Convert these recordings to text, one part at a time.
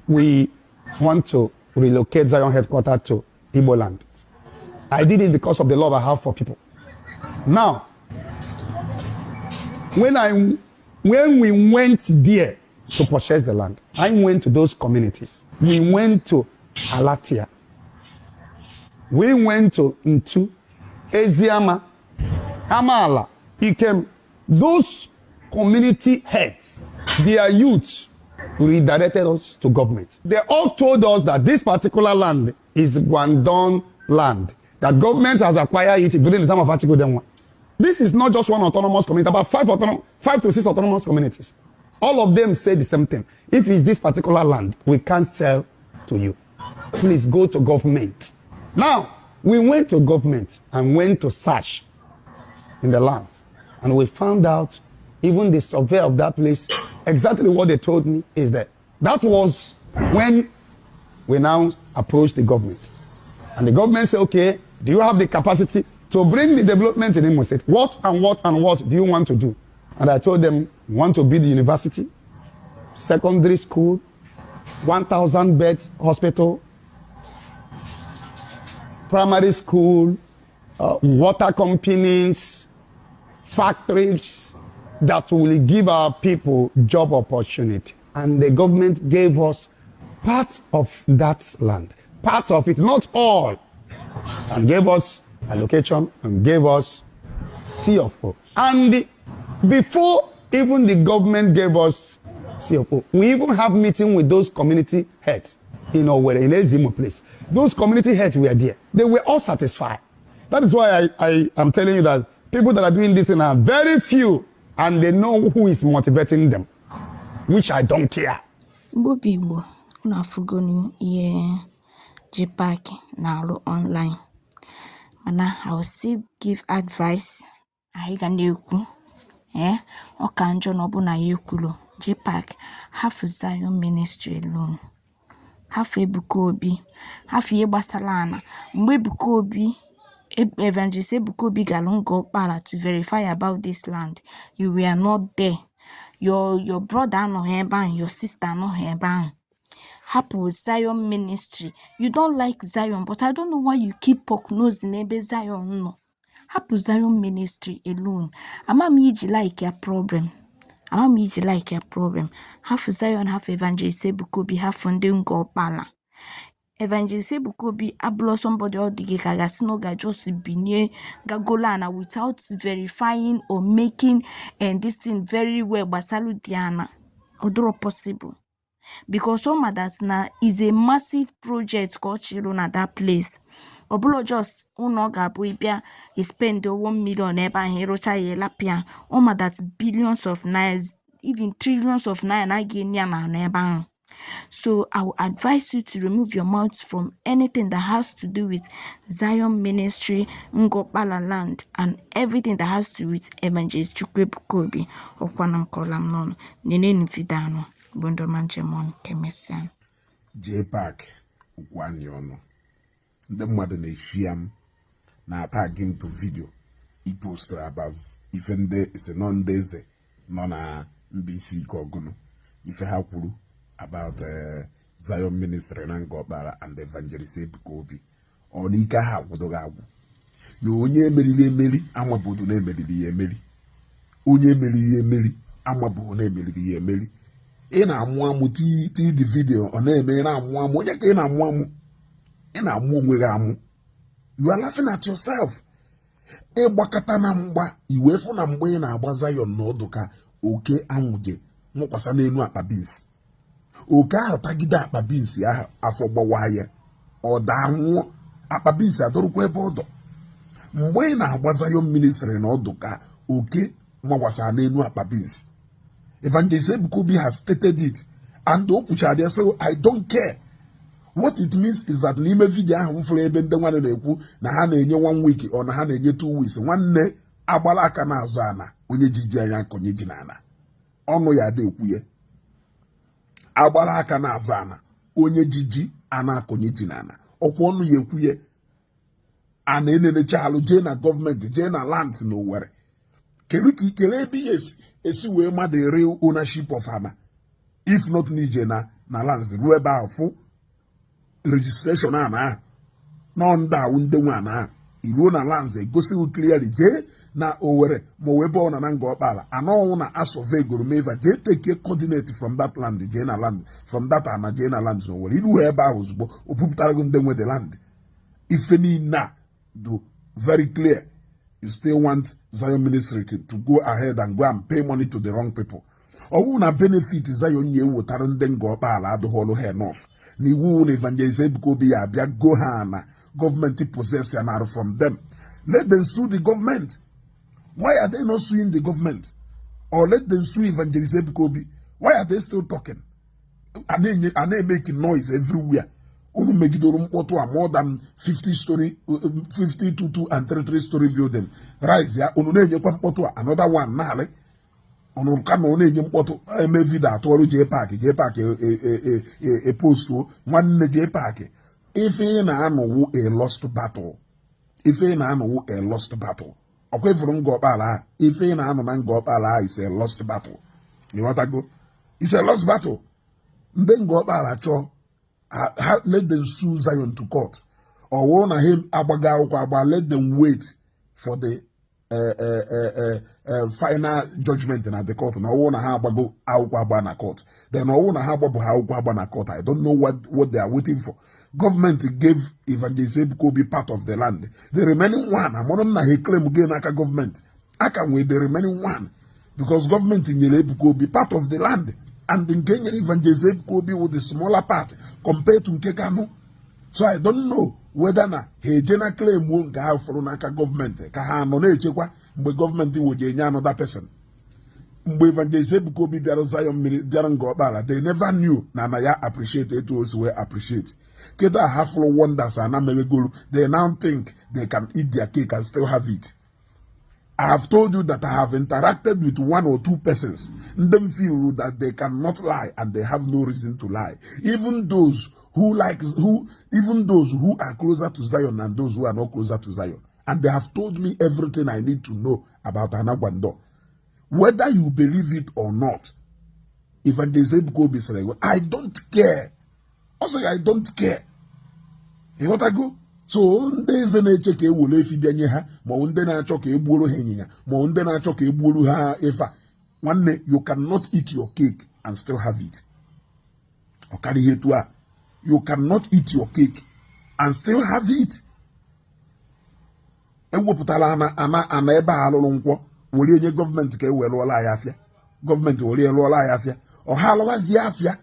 We want to relocate Zion headquarters to Igbo land. I did it because of the love I have for people. Now, when we went there to purchase the land, I went to those communities. We went to Alatia. We went to Ntu, Eziama, Amala, Ikem. Those community heads, their youth, redirected us to government. They all told us that this particular land is Guangdong land, that government has acquired it during the time of Achike Udenwa. This is not just one autonomous community, about five to six autonomous communities. All of them say the same thing. If it's this particular land, we can't sell to you. Please go to government. Now, we went to government and went to search in the lands. And we found out, even the survey of that place, exactly what they told me is that that was when we now approached the government. And the government said, "Okay, do you have the capacity to bring the development in Imo State? What and what and what do you want to do?" And I told them, we want to build the university, secondary school, 1,000 beds hospital, primary school, water companies, factories that will give our people job opportunity. And the government gave us part of that land, part of it, not all, and gave us allocation and gave us C of O. And before even the government gave us C of O, we even have meeting with those community heads in Owerri, in Ezimo place. Those community heads were there. They were all satisfied. That is why I am telling you that people that are doing this are very few and they know who is motivating them, which I don't care. Igbo bụ Igbo, unu afụgonu ihe JPAC na-arụ online. Mana I will still give advice. Anyị ga na-ekwu, ọ ka njọ na ọ bụ na ya ekwulo. JPAC, hafụ Zion Ministry alone. Hafụ Ebuka Obi, hafụ ihe gbasara ana. Mgbe Ebuka Obi, Evangelist Ebuka Obi gara Ngor Okpala to verify about this land, you were not there. Your brother anọghị ebe ahụ, your sister anọghị ebe ahụ. Hapụ Zion Ministry. You don't like Zion, but I don't know why you keep poke nose n'ebe Zion nọ. Hapụ Zion Ministry alone. Ama m iji like ya problem. Ama m iji like ya problem. Hafụ Zion, hafụ Evangelist Ebuka Obi, hafụ ndị Ngor Okpala. Evangelist Ebuka Obi abụlọ somebody ọ dị gị ka ga-asị na ọ ga just binye gagolo ana without verifying or making and this thing very well gbasalụ dị ana. Ọ dịrọ possible. Because ọ ma that na is a massive project ka ọ chịrị na that place. Ọ bụlọ just ụlọ ọ ga-abụ ị bịa, ị spend 1 million ebe ahụ, ịrụcha ya, ịlapụ ya. Ọ ma that billions of naira, even trillions of naira na a ga-enye ya n'ala ebe ahụ. So I will advise you to remove your mouth from anything that has to do with Zion Ministry, Ngor Okpala land, and everything that has to do with Evangelist Chukwuebuka Obi. Ọkwa na m kọọla m n'ọnụ. Nenenu video anụ bụ ndị ọma njem ọnụ. Ka emesịa. JPAC, okwu anyị ọnụ, ndị mmadụ na-eshi ya m na-atag m to video i postụrụ about ife ndị esi nọ, ndị eze nọ na Mbaise ike ọgụnụ, ife ha kwuru about Zion Ministry na Ngor Okpala and Evangelist Ebuka Obi. Ọ n'ike ahụ agwụdoghị agwụ na onye emeriri emeri amabodo na-emeriri ya emeri, onye emeriri emeri amabodo na-emeriri ya emeri. Ị na-amụ amụ ti the video ọ na-eme, ị na-amụ amụ onye ka ị na-amụ amụ? Ị na-amụ onwe gị amụ. You are laughing at yourself. Ịgbakọta na mgba iwee fụ na mgbe ị na-agba Zion na ọdụ ka oke anwụje nwụkwasa n'elu akpa beans. Oke ahụ tagide akpa beans ahụ, afọ gbawa ya, ọ daa nwụọ. Akpa beans adọrụkwa ebe ọ dọ. Mgbe ị na-agba Zion Ministry na ọdụ ka oke makwasara n'elu akpa beans. Evangelist Ebuka Obi has stated it and o kwuchara ya, so I don't care. What it means is that n'ime video ahụ m fụrụ ebe ndị nwanne na-ekwu na ha na-enye one week ọ na ha na-enye 2 weeks, nwanne, agbara aka n'azụ ana, onye ji ji anya nkọnye ji n'ala ọnụ ya ada ekwu ya. Agbara aka n'azụ ana, onye ji ji a na-akọnye ji n'ala, ọkwa ọnụ ya ekwu ya. A na-enenecha alụ jee na gọọmenti, jee na lands na Owerri. Kedu ka ikele ebe ihe esi wee ma the real ownership of ana, if not n'ije na Na lands ruo ebe ahụ, fụ registration a na ahụ nọ ndị awụ ndị nwe ana ahụ. Iruo na lands, egosighị clearly. Jee na Owerri ma o ebe ọ na na Nga Ọkpala anọnwụ na a survey goro meva, jee take coordinate from that land, jee na land from that ana, jee na land na Owerri. Iru ebe ahụ ozugbo, o bupụtara gị ndị nwe the land. Ife niile a do very clear. You still want Zion Ministry to go ahead and go and pay money to the wrong people. Ọ bụrụ na benefit Zion nye ewetara ndị Nga Ọkpala adịghị ọlụ ha enough, na iwu na Evangelist Ebuka Obi ya abịa go ha na gọọmenti possess ya narụ from them, let them sue the government. Why are they not suing the government? Or let them sue Evangelist Ebuka Obi. Why are they still talking? A na-emeki noise everywhere. Unu megidoro mkpọtụ a more than 50 story, 50, 2 and 3 story building rise ya. Unu na-enyekwa mkpọtụ a another one naanị unu kama ọ na-enye mkpọtụ. Eme video atụọrụ JPAC, JPAC epostuo. Nwanne JPAC, ife ị na-anọwu a lost battle. Ife ị na-anọwu a lost battle. Ọkwa ifuru Nga Ọkpala a, ife ị na-anọ na Nga Ọkpala a is a lost battle. Ịghọtago? Is a lost battle. Ndị Nga Ọkpala chọọ ha, let them sue Zion to court. Ọ wụrụ na ha agbaga akwụkwọ agba, let them wait for the final judgment na the court. Na ọwụ na ha agbago akwụkwọ agba na court, then ọwụ na ha agbabụ ha akwụkwọ agba na court, I don't know what they are waiting for. Government gave Evangelist Ebuka Obi part of the land. The remaining one, amụrụ na ha claim gị n'aka gọọmenti aka nwee the remaining one, because gọọmenti nyere Ebuka Obi part of the land, and nke nyere Evangelist Ebuka Obi with the smaller part compared to nke Kanu. So I don't know whether na ha eje na claim nke ahụ fọrọ n'aka gọọmenti, ka ha nọ na-echekwa mgbe gọọmenti woje enye another person. Mgbe Evangelist Ebuka Obi bịara Zion mmiri bịara Nga Ọkpala, they never knew na ya appreciate etu o si wee appreciate. Kedu ha fụrụ wonders ana mewegolu? They now think they can eat their cake and still have it. I have told you that I have interacted with one or two persons. Them feel that they cannot lie and they have no reason to lie. Even those who like who even those who are closer to Zion and those who are not closer to Zion. And they have told me everything I need to know about Anagwando. Whether you believe it or not, Evangelist Ebuka Obi sịrị, "I don't care." Ọ sịrị, "I don't care." Ịghọtago? So ndị eze na-eche ka e were efi bịa nye ha, maọbụ ndị na-achọ ka e gbuoro ha ịnyịnya, maọbụ ndị na-achọ ka e gbuoro ha efe a, nwanne, you cannot eat your cake and still have it. Ọ karịghị etu a. You cannot eat your cake and still have it. Ewepụtala ana ebe a alụrụ nkwọ were nye gọọmenti ka e wee lụọla anyị afịa. Gọọmenti were lụọla anyị afịa, ọha alụwazie afịa.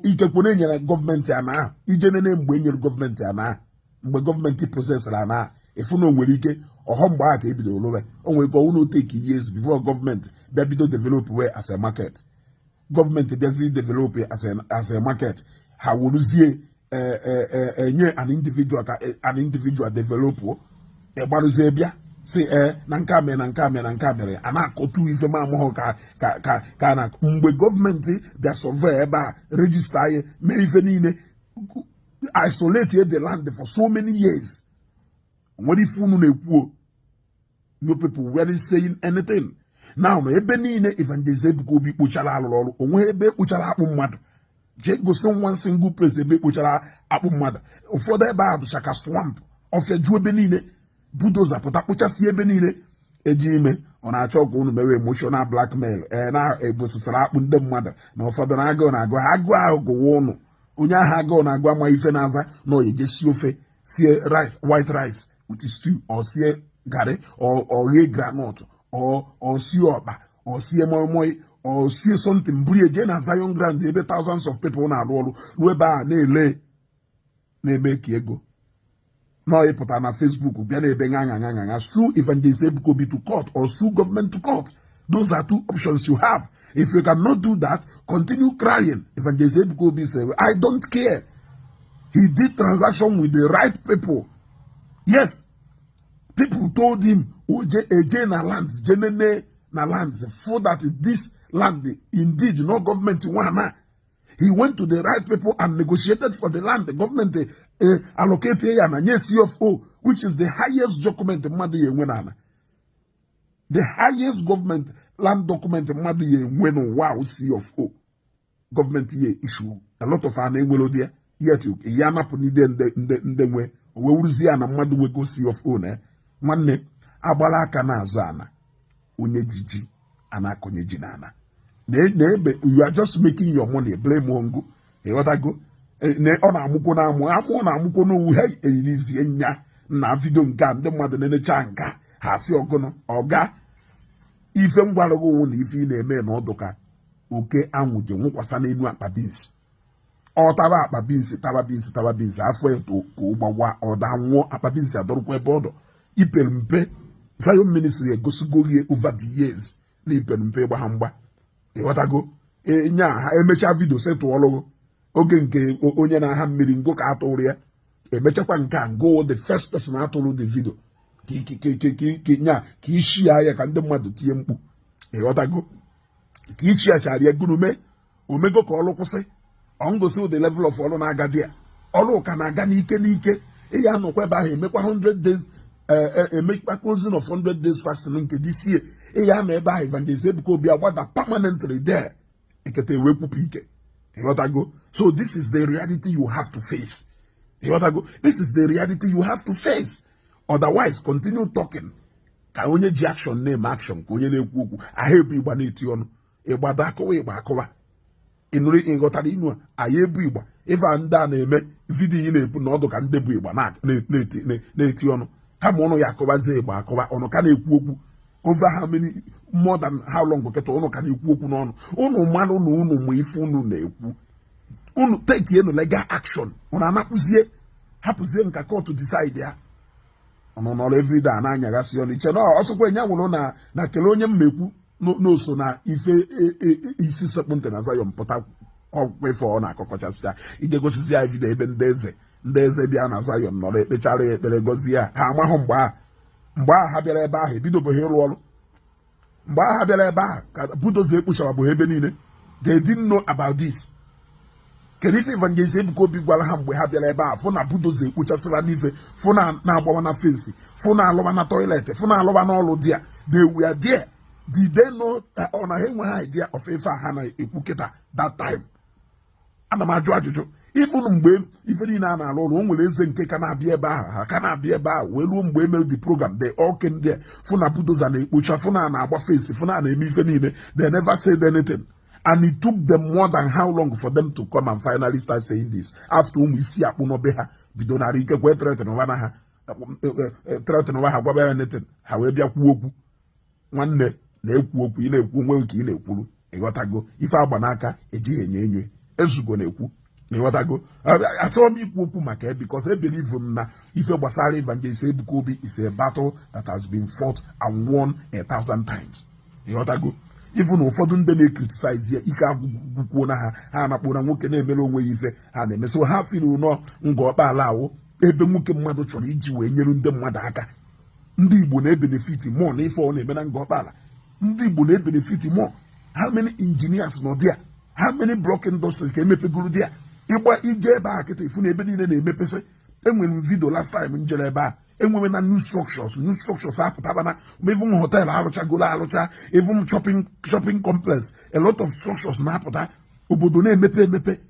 Ikekwe na enyere gọọmenti ana ahụ ije nene. Mgbe e nyere gọọmenti ana ahụ, mgbe gọọmenti possessịrị ana ahụ, ịfụ na o nwere ike ọghọ mgbe ahụ ka ebidoro lụwe. O nwere ike ọwụ take years before gọọmenti bịa bido develop we as a market. Gọọmenti bịazi develop as a market, ha weruzie enye an individual ka an individual develop. Ịgbarụzie bịa si ee na nke a mere, na nke a mere, na nke a mere, a na-akọtu ife ma amụghị ka na mgbe gọọmenti bịa survey ebe a, register anyị, mee ife niile, isolate the land for so many years. Nwere ife unu na-ekwu? You people weren't saying anything. Now na ebe niile Evangelist Ebuka Obi kpochara alụrụ ọrụ onwe, ebe ekpochara akpụ mmadụ, jee gosi nwa single place ebe ekpochara akpụ mmadụ. Ụfọdụ ebe ahụ dụcha ka swamp, ọfịa ju ebe niile. Bulldozer pụta kpochasị ebe niile. Eji ime ọ na-achọ ka unu mewe emotional blackmail. Ee, na-ebosisara akpụ ndị mmadụ na ụfọdụ na agụụ na-agụ ha. Agụụ ahụ gụwa ụnụ. Onye ahụ agụụ na-agụ ama ife na-aza na ọ eje sie ofe, sie rice, white rice with stew, or sie garị, or ghee groundnut, or sie ọkpa, or sie moi moi, or sie something, buru eje na Zion ground ebe thousands of people na-arụ ọrụ, ruo ebe a na-ele na-eme ka ego na ịpụta na Facebook bịa na-ebe ṅa ṅa ṅa ṅa. Sue Evangelist Ebuka Obi to court or sue government to court. Those are two options you have. If you cannot do that, continue crying. Evangelist Ebuka Obi say, "I don't care." He did transaction with the right people. Yes, people told him oje eje na lands, jenene na lands for that this land indeed no government nwa. He went to the right people and negotiated for the land. The government allocated ya na nye CFO, which is the highest document mmadụ ya enwe n'ala. The highest government land document mmadụ ya enwe n'ụwa ahụ, CFO. Gọọmenti ya issue. A lot of ana enwere di ya, yet ya anapụ n'ide ndị nwe o wee wuruzie ya na mmadụ nwego C of O na nwanne agbara aka na-azụ ana onye ji ji a na-akọnye ji n'ana na ebe. You are just making your money blame ongo. Ịghọtago? Ọ na-amụkwo na-amụ amụ, ọ na-amụkwo n'owu ha eyirizie nya na video nke a ndị mmadụ na-enecha nka ha si ọgụnụ ọga ife m gwara gị owu na ife ị na-eme na ọdụ ka oke anwụ ji nwụkwasa n'elu akpa beans. Ọ taba akpa beans, taba beans, taba beans, afọ eto ka ọ gbawa, ọ da nwụọ. Akpa beans adọrọkwa ebe ọ dọ. Ipere mpe. Zion Ministry egosigo gị over the years na ipere mpe gba ha mgba. Ịghọtago? Nya ha emechaa video setụọlụ oge nke onye na-aha mmiri ngo ka atụrụ ya, emechakwa nke a ngo the first person atụrụ the video ka nya ka isi ya ya ka ndị mmadụ tie mkpu. Ịghọtago? Ka ichi achara ya gụrụ mee omego ka ọlụ kwụsị. Ọ ngosi the level of ọlụ na-aga dị ya, ọlụ ka na-aga n'ike n'ike. Ị ya anọkwa ebe ahụ emekwa 100 days, emekwa closing of 100 days fasting nke DCA. Ị ya anọ ebe ahụ, Evangelist Ebuka Obi agbada permanently there, ekete wee kwupụ ike. Ịghọtago? So this is the reality you have to face. Ịghọtago? This is the reality you have to face. Otherwise, continue talking ka onye ji action na-eme action, ka onye na-ekwu okwu ahụ ebu ịgba na-eti ọnụ ịgbado akụwa ịgba akụwa. Ịnụrụ? Ịghọtara inu a anyị ebu ịgba ife a ndị a na-eme video ị na-ebu na ọdụ ka ndị bụ ịgba na-eti ọnụ kama ụnụ ya akụwazie ịgba akụwa ọnụ ka na-ekwu okwu over how many, more than how long kịta ụnụ ka na-ekwu okwu n'ọnụ ụnụ mmanụ na ụnụ ma ife ụnụ na-ekwu. Ụnụ take enu legal action, ụnụ anapụzie hapụzie nka court decide ya. Ọnụ nọrọ everyday a na-anyaghasị ọnụ iche na ọsọkwa nya nwụrụ na kelee onye mmekwu n'oso na ife isi sekpụ ntị na Zion pụta kọkwa ife ọ na-akọkọchasịcha ije gosizi ya video ebe ndị eze bịa na Zion nọrọ ekpechara ya ekpere, gọzie ya. Ha amahụ mgbe ahụ ha bịara ebe ahụ ebidobeghị ịrụ ọrụ. Mgbe ahụ ha bịara ebe ahụ ka bulldozer ekpochara bụ ebe niile. They didn't know about this. Kedu ife Evangelist Ebuka Obi gwara ha mgbe ha bịara ebe a fụ na bulldozer ekpochasịra n'ife, fụ na na-agbawa na fence, fụ na alụwa na toilet, fụ na alụwa n'ọlụ dị ya? They were there. Did they know? Ọ na ha enweghị idea of ife a ha na-ekwu kịta that time? Ana m ajụ ajụjụ. Even mgbe ife niile a na-alụ ụlọ, o nwere eze nke ka na-abịa ebe ahụ, ha ka na-abịa ebe ahụ wee ruo mgbe emere the program. They all came there, fụ na bulldozer na-ekpocha, fụ na na-agba fence, fụ na na-eme ife niile. They never said anything, and it took them more than how long for them to come and finally start saying this after ụmụ isi akpụ n'obe ha bido nara ike kwee threaten ụwa na ha threaten ụwa ha gwaba ya anything, ha wee bịa kwuo okwu. Nwanne, na-ekwu okwu ị na-ekwu onwe ka ị na-ekwuru. Ịghọtago? Ife agba n'aka ejighị enye enyo ezugo na-ekwu. Ịghọtago? Achọrọ m ikwu okwu maka ya because e believe m na ife gbasara Evangelist Ebuka Obi is a battle that has been fought and won a thousand times. Ịghọtago? Even ụfọdụ ndị na-ecriticize ya, ike agwụgwukwuo na ha, ha anakpo na nwoke na-emere onwe ya ife ha na-eme. So ha firi nọ Ngor Okpala awụ ebe nwoke mmadụ chọrọ iji wee nyere ndị mmadụ aka. Ndị Igbo na-ebenefit more na ife ọ na-eme na Ngor Okpala. Ndị Igbo na-ebenefit more. How many engineers nọ there? How many block industry ka emepegoro there? Ịgba ije ebe a kịta, ifu na ebe niile na-emepesị. Enwere m video last time m jere ebe a, enwere na new structures, new structures apụtabana. Even hotel arụchagoro arụcha, even shopping complex, a lot of structures na-apụta. Obodo na-emepe emepe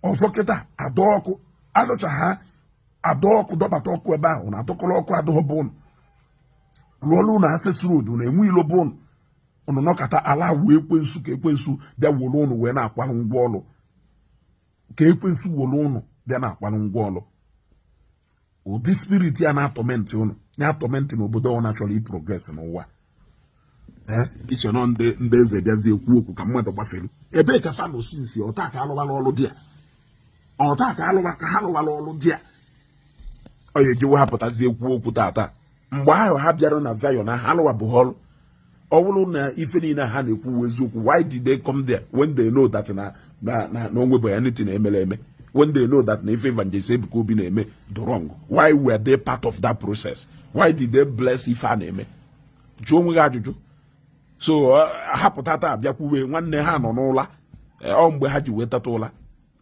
ọzọ kịta. Adọ ọkụ arụcha ha, adọ ọkụ, dọbata ọkụ ebe ahụ na adọkọrọ ọkụ adọghọ bụ ụnụ rụọlụ ụnụ access road na enwe ilo bụ ụnụ. Ụnụ nọkọta ala wee ekwensu ka ekwensu bịa were ụnụ wee na-akwarụ ngwa ọlụ, ka ekwensu were ụnụ bịa na-akwarụ ngwa ọlụ. Ụdị spirit ya na-atorment ụnụ ya atorment n'obodo ọ na-achọrọ iprogress n'ụwa. Iche nọ ndị eze bịazie ekwu okwu ka mmadụ gbafere ebee ka fa sinsi ọta ka alụwala ọlụ dị ya, ọta ka alụwa ka ha lụwala ọlụ dị ya. Ọ ya ejiwe ha pụtazie ekwu okwu tata. Mgbe ahụ ha bịara na Zion ahụ alụwabụghị ọrụ. Ọ bụrụ na ife niile ha na-ekwu eziokwu, why did they come there when they know that na onwebe anything emere eme, when they know that na ife Evangelist Ebuka Obi na-eme the wrong? Why were they part of that process? Why did they bless ife a na-eme? Jụọ onwe gị ajụjụ. So hapụta taa bịakwuwe nwanne ha nọ n'ụla. Ọ mgbe ha ji wee teta ụla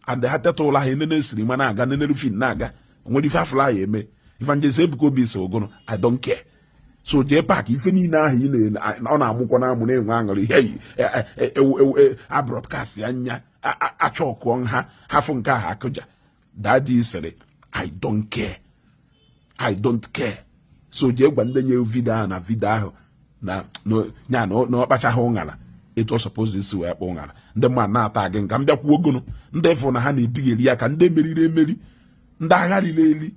and ha teta ụla, ha enene siri ma na-aga nenere film na-aga nwere ife afụla ya eme. Evangelist Ebuka Obi so ogono, I don't care. So jee park ife niile ahụ ị na ọ na-amụkwa na amụ na-enwe aṅụrị ihe a broadcast ya nya Achọkụọ ha hafụ nke ahụ akụja. Daddy sịrị, "I don't care, I don't care." So jee gwa ndị nye video ahụ na video ahụ na ya na ọ kpachaghị ụṅara etu ọ suppose isi wee kpọ ụṅara. Ndị mmadụ na-ata gị nka m bịakwuo ogonu ndị fụ na ha na-ebigheri aka, ndị meriri emeri, ndị agha riri eri,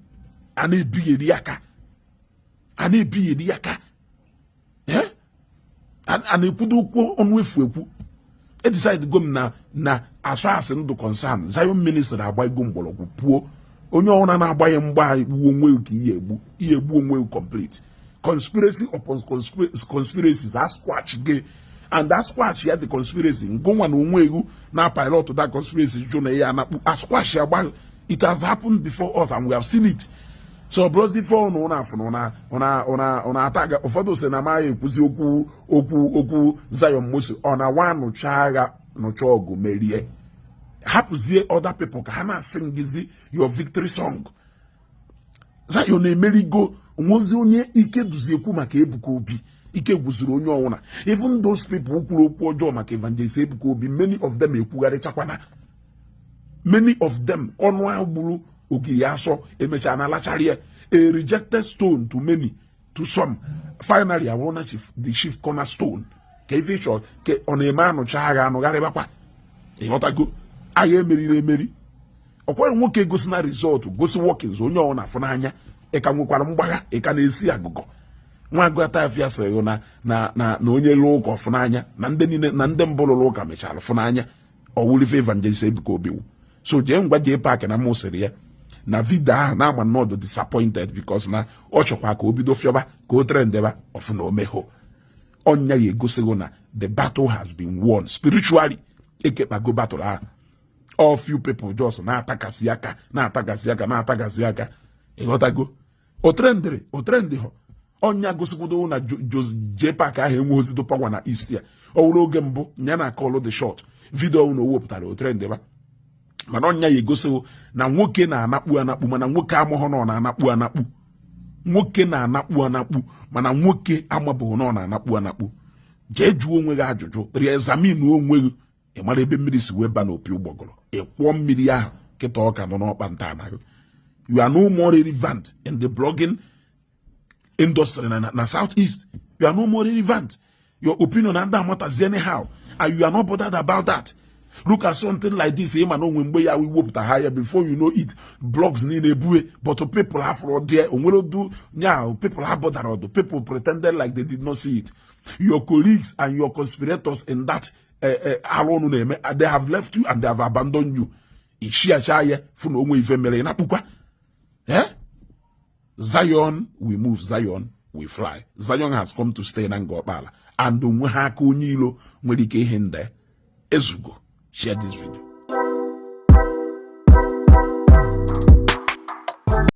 a na-ebigheri aka, a na-ebigheri aka, a na-ekwudo okwu ọnụ efu ekwu. E decide go m na as far as ndụ concern, Zion Ministry agba ego mgbọrọgwụ puo. Onye ọbụla na-agbaghị mgba gbuo onwe ka ihe egbu, ihe egbu onwe. Complete conspiracy upon conspiracies a squash gị and that squash ya, the conspiracy ngụnwa na onwe egwu na pilot that conspiracy jụ na ya anakpu a squash ya gba. It has happened before us and we have seen it. So ọ bụrụzi ife ọnụ ụna afụ na ụna ata. Ụfọdụ sị na amaghị ekwuzi okwu okwu okwu Zion Mosi. Ọ na nwa nụcha agha, nụcha ọgụ, merie, hapụzie other people ka ha na-asị ngịzi your victory song. Zion emerigo. Onwezi onye ike duzi ekwu maka Ebuka Obi? Ike gwuziri onye ọnwụna. Even those people kwuru okwu ọjọọ maka Evangelist Ebuka Obi, many of them ekwugharịchakwana. Many of them, ọnụ ahụ gburu ogiri asọ emechaa na alachara ya. A rejected stone to many, to some, finally awụrụ na chief, the chief cornerstone. Ka ife ịchọ ka ọ na-eme, anụcha agha, anụgharịbakwa. Ịghọtago? Agha emeriri emeri ọkwere nwoke gosi na result, gosi workings, onye ọ na-afụ n'anya. Ị ka nwekwara mgbagha, ị ka na-esi agụgọ. Nwa agụatafia sịrị na onye lụọ ụka ọfụnanya na ndị niile na ndị mbụ lụrụ ụka mechara fụnanya. Ọwụlife Evangelist Ebuka Obi wu. So jee ngwa jee paakị na mụ sịrị ya na video ahụ na-ama nnọdụ disappointed because na ọ chọkwa ka o bido fịọba ka o trendeba ọfụna omegho. Ọnya ya egosigo na the battle has been won spiritually. Ekekpago battle ahụ. All few people just na-atakasị aka, na-atakasị aka, na-atakasị aka. Ịghọtago? O trendịrị, o trendị họ. Ọnya gosikwudo na JPAC ahụ enwe ozido power na east ya. Ọ wụrụ oge mbụ ya na call the shot, video na o wepụtara, o trendịba. Mana ọnya ya egosiwo na nwoke na-anakpu anakpu, mana nwoke amụghọ na ọ na-anakpu anakpu. Nwoke na-anakpu anakpu, mana nwoke amabụghị na ọ na-anakpu anakpu. Jee jụọ onwe gị ajụjụ, re-examine onwe gị. Ị mara ebe mmiri si wee ba n'opi ụgbọgọrọ, ị kwụọ mmiri ahụ kịta ọka nọ n'ọkpa nta anaghị. You are no more relevant in the blogging industry na South East. You are no more relevant. Your opinion and matters anyhow and you are not bothered about that. Look at something like this. Ịma na onwe mgbe ya wepụta ha ya, before you know it, blogs niile ebue, but people afro there onwere du nya. People abọdara ọdụ. People pretended like they did not see it. Your colleagues and your conspirators in that arụ ọnụ na-eme, they have left you and they have abandoned you. Ishiacha ya fụ na onwe ife mere ị na-akpụkwa. Eh? Zion we move, Zion we fly. Zion has come to stay na Ngọkpala and onwe ha aka onye ilo nwere ike ihe nde ezugo. Share this video.